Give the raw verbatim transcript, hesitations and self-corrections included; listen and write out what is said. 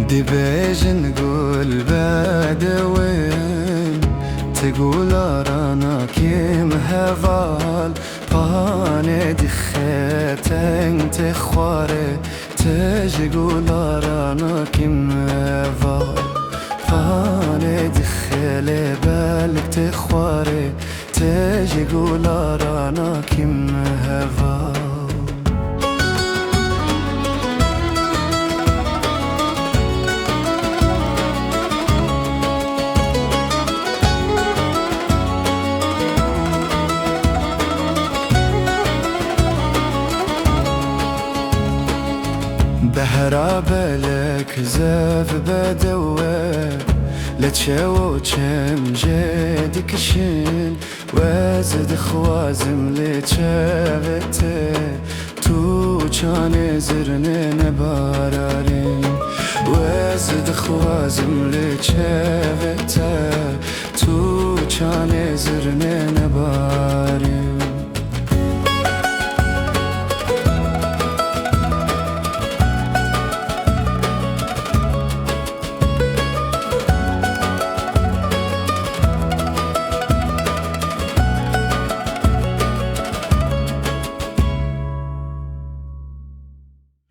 Dibêjin gul bedewin, ti gula ranakîm heval, panê dixe teng tê xwarê, ti ji gula ranakîm heval, panê dixe lê belk tê xwarê, ti ji gula ranakîm heval. Behra belek zev bedewe, li çew û çem jê dikişin, wez dixwazim li çevê te, tu çanê zirnê nebararî, wez dixwazim li çevê te, tu çanê zirnê nebarî.